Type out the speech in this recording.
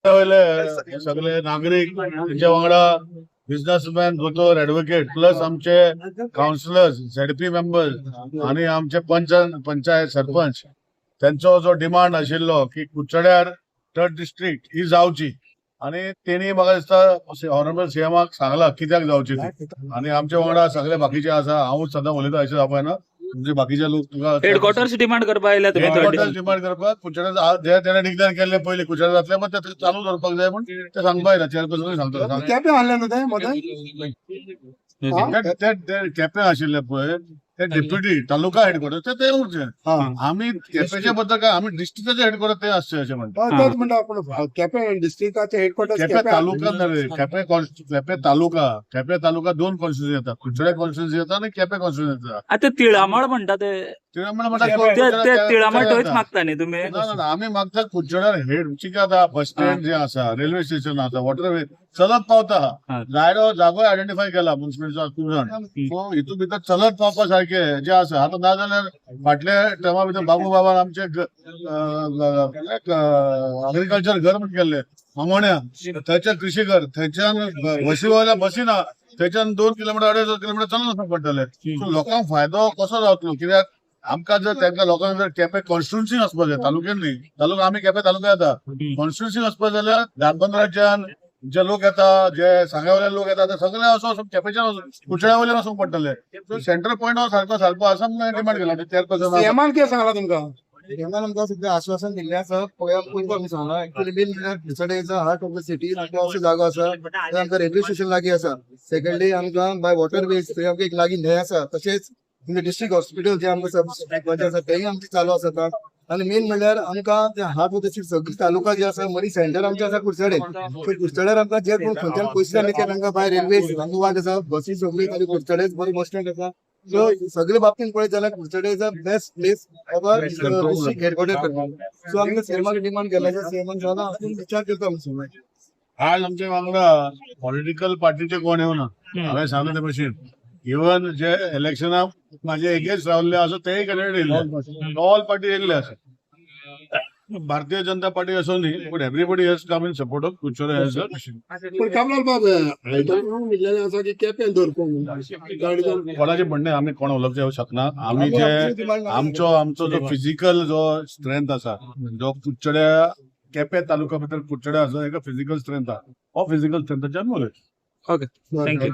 वयले सगळे नागरीक, तेंच्या वांगडा बिझनेसमॅन, दोतोर, एडवोकेट, प्लस आमचे कावन्सिलर्स, झेडपी मेंबर्स आणि आमचे पंच, पंचायत, सरपंच, त्यांचो जो डिमांड आशिल्लो की कुडचड्यार थर्ड डिस्ट्रिक्ट ही जावची आणि तेणी म्हाका दिसता ऑनरेबल सीएमाक सांगला कित्याक जावची ती. आणि आमच्या वांगडा सगळे बाकीचे आसा. हांवूच सदां उलयता अशें जावपा ना, म्हणजे बाकीचे लोक तुका हेडक्वॉर्टर्स डिमांड करपा आयल्या तुमी थर्ड. हेडक्वॉर्टर्स डिमांड करपाक कुडचड्यार जे तेणे डिक्लेअर केल्ले पयलीं कुडचड्यार जातले, पण ते चालू दवरपाक जाय म्हण ते सांगपा येना. चेअरपर्सन सांगता. केपें हाडलें न्हू तें मदें? ते केपें आशिल्ले पळय, ते डेप्युटी तालुका हेडक्वॉर्टर ते ते उरचे. आमी केपेंच्या बद्दल काय, आमी डिस्ट्रिक्टाचे हेडक्वॉर्टर ते आसचे अशें म्हणटा. तेच म्हणटा, पूण केपें डिस्ट्रिक्टाचें हेडक्वॉर्टर. केपें तालुका न्हय रे, केपें केपें तालुका. केपें तालुका दोन कॉन्स्टिट्युन्सी येता, कुडचडें कॉन्स्टिट्युन्सी येता आनी केपें कॉन्स्टिट्युन्सी येता. आतां तिळामळ म्हणटा ते. तिळामळ म्हणटा. ते तिळामळ थंयच मागता न्ही तुमी? ना ना ना, आमी मागता कुडचड्यार हेड. कितें आतां बस स्टँड जे आसा, रेल्वे स्टेशन आसा, वॉटरवे चलत पावता. जायरो जागो आयडेंटिफाय केला म्युन्सिपालिटीचो खूब जाण, सो हितून भितर चलत पावपा सारखे जे आसा. आतां ना जाल्यार फाटल्या टर्मा भितर बाबू बाबान आमचे अग्रिकल्चर घर म्हण केल्ले मामोण्या, थंयच्यान कृषी घर, थंयच्यान बसी वयल्या बसी ना, थंयच्यान 2 किलोमिटर, 2.5 किलोमिटर चलून वचपाक पडटलें. सो लोकांक फायदो कसो जातलो? कित्याक आमकां जर तांकां लोकांक जर केपें कॉन्स्टिट्युन्सी वचपाक जाय, तालुक्यान न्ही, तालुका आमी केपें तालुक्या येता, कॉन्स्टिट्युन्सी वचपाक जाल्यार धारबंदराच्यान जे लोक येता, जे सांग्यावयले लोक येता, ते सगळे असो वचून केपेंच्यान वचून कुडचड्या वयल्यान वचूंक पडटले. सो सेंट्रल पॉयंट हो सारको सारको आसा म्हणून डिमांड केला चेअरपर्सन. सीएमान कितें सांगलां तुमकां? सीएमान आमकां सगळें आश्वासन दिल्लें आसा. पळया, पयलीं आमी सांगलां, एक्चुअली मेन म्हणल्यार Curchorem is a heart of the city. आमकां असो जागो आसा थंय आमकां रेल्वे स्टेशन लागीं आसा. सेकंडली आमकां बाय वॉटर वेज थंय आमकां एक लागीं न्हंय आसा. तशेंच डिस्ट्रिक्ट हॉस्पिटल जे आमकां सब आसा, तेंय आमचें चालू आसा आतां. आनी मेन म्हणल्यार आमकां ते हार्ट ऑफ the city, सगळी तालुका जे आसा, मदीं सेंटर आमचें आसा कुडचडे. सो कुडचड्यार आमकां जे कोण खंयच्यान पयसुल्यान येता, तांकां बाय रेल्वे आमकां वाट आसा, बसी सगळी. आनी कुडचडेच बरो बस स्टँड आसा. सो सगळे बाबतीन पळयत जाल्यार Curchorem is a best place our district headquarter करपाक. सो आमकां सीएमाक डिमांड केला. सीएमान सांगला, आपूण विचार करता म्हणून. आज आमच्या वांगडा पॉलिटिकल पार्टीचे कोण येवना. हांवें सांगलें ते भशेन, इवन जे इलेक्शनाक माझे एगेन्स्ट रावल्ले आसा, तेय कॅन्डिडेट येयल्ले, ऑल पार्टी येयल्ले आसा. भारतीय जनता पार्टी असो न्ही, पूण everybody has come in support of Curchorem as a पूण कामराल बाब, हायकोर्टान म्हणलेलें आसा की केपें दवरपा म्हणून. कोणाचे म्हणणे आमी कोण उलोवचें शकना. आमी जे आमचो जो फिजिकल जो स्ट्रेंथ आसा, जो कुडचड्या केपें तालुका भितर कुडचड्या आसा, एका फिजिकल स्ट्रेंथ आसा, हो फिजिकल स्ट्रेंथाच्यान उलयता. Okay, thank you.